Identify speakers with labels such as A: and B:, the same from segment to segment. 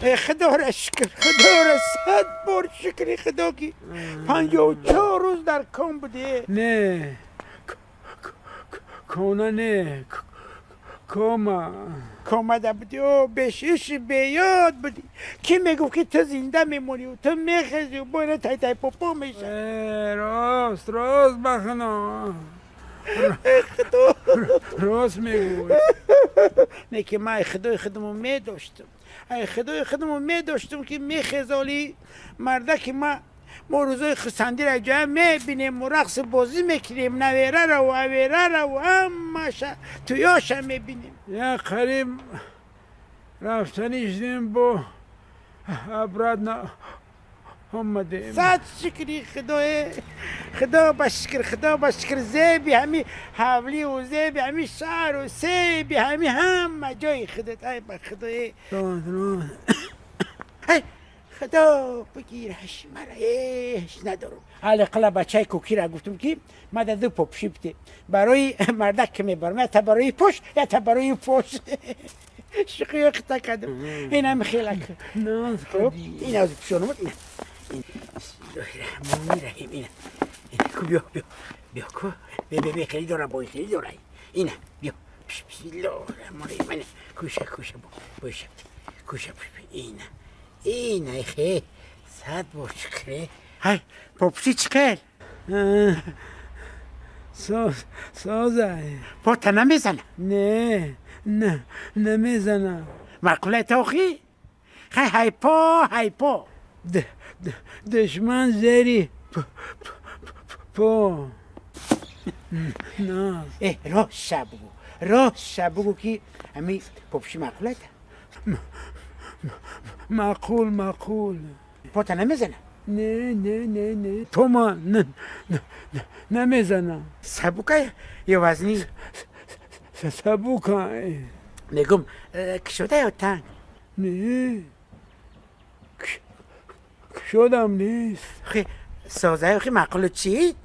A: خدا را شکر، خدا را صد بار شکر خدا که 54 روز در کام بودی.
B: نه کونه نه کاما.
A: کاما ده بودی و بشش بیاد بودی. کی میگفت که تو زنده میمونی و تو میخزی و باید تای تای پاپا میشه.
B: راست راست بخنا.
A: خدا
B: راست میگوی.
A: نه که من خدای خودمو میداشتم، ای خدای خودمو میداشتم که میخزالی مرده که ما روزای خرسندی را جای میبینیم و رقص بازی میکنیم، نویره را و اویره را و همش تویاش میبینیم.
B: یا قریب رفتنی شدیم با ابراد آمدیم.
A: صد شکری خدای، خدا بشکر، خدا بشکر. زیبی همی حولی و زیبی همی شهر و سیبی همی همه جای خودت. ای به خدای خدا بگیر هش مرا هش ندارم. حال قلا بچه کوکی را گفتم که ما در دو پاپشی بده برای مردک که میبرم، یا تا برای پشت یا تا برای پشت. شقی خطا کردم. این هم خیلی خب این از پشونم. این بسم الله الرحمن الرحیم. اینه اینه کو بیا بیا بیا کو بیا بیا خیلی دارم با خیلی دارم. اینه بیا بسم الله الرحمن الرحیم. اینه کوشه کوشه باشه کوشه. اینه اینه خیلی صد بار شکره. های پاپسی چقل
B: سازه
A: پا تا نمیزنه.
B: نه نه نمیزنه.
A: معقوله تاخی خی های پا های پا
B: دشمن زیری پا نه.
A: اه راست بگو، راست بگو که همی پاپسی معقوله تا
B: معقول معقول.
A: پا تا نمیزنه.
B: نه نه نه نه تو ما نه نمیزنم.
A: سبوکه یا وزنی؟
B: سبوکه.
A: میگم کشوده یا تنگ؟
B: نه کشودم نیست.
A: خی سازه خی معقول چی؟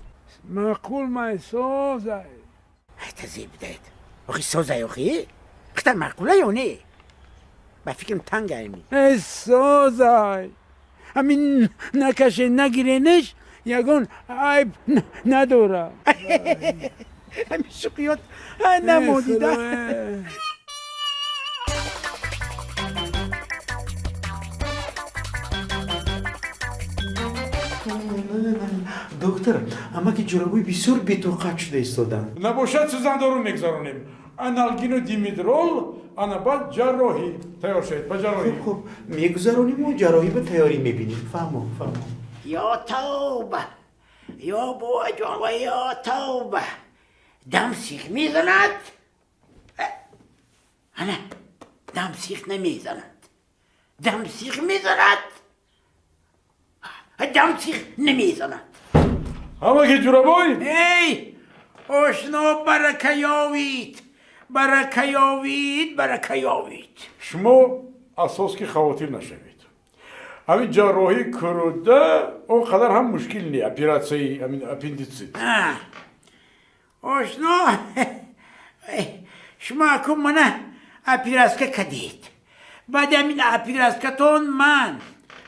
B: معقول ما سازه.
A: تزیب دهید آخی سازه آخی؟ خطر معقوله یا نه؟ با فکرم تنگ ایمی.
B: ای سازه همین نکشه نگیرینش یگان عیب نداره.
A: همین شقیات نمودیده.
C: доктор, амаки ҷӯрабои бисёр бетоқат шуда истодам.
D: Набошад сӯзандору мегзаронем. Аналгину димедрол, ана баъд ҷарроҳӣ. Тайёр шавед ба ҷарроҳӣ.
C: Хуб хуб, мегузаронему ҷарроҳӣ ба тайёрӣ мебинем. Фаҳмо фаҳмо.
A: Ё тавба, ё буваҷон ва ё тавба. Дам сих мезанад, ана дам сих намезанад, дам сих мезанад, дам сих намезанад.
D: Ҳамаки ҷӯрабой?
A: Эй ошно, баракаёвид, баракаёвид, баракаёвид.
D: Шумо асос ки хавотир нашавед. Ҳамин ҷарроҳии куруда он қадар ҳам мушкил не, оператсияи ҳамин аппендицит.
A: Ошно, шумо аку мана оператска кардед. Баъди ҳамин оператскатон ман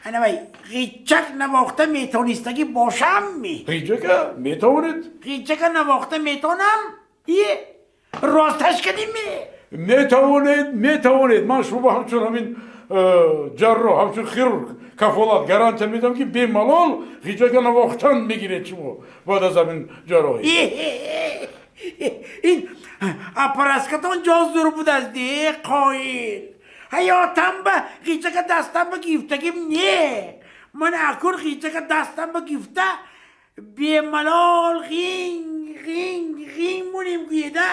A: ана вай ғичак навохта метонистагӣ бошам ми?
D: Ғиҷака метавонед?
A: Ғиҷака навохта метонам? Е, росташ кардим ми?
D: Метавонед, метавонед. Ман шумо ҳамчун ҳамин ҷарроҳ, ҳамчун хирург кафолат гарантия медиҳам ки бемалол ғиҷака навохтан мегиред шумо баъд аз ҳамин ҷарроҳӣ.
A: Ин аппараскатон ҷо зур будааст де қоил. Ҳаётам ба ғиҷака дастам ба гифтагим не. Ман акун ғиҷака дастам ба гифта бемалол ғинг ғинг ғинг мунем гӯеда.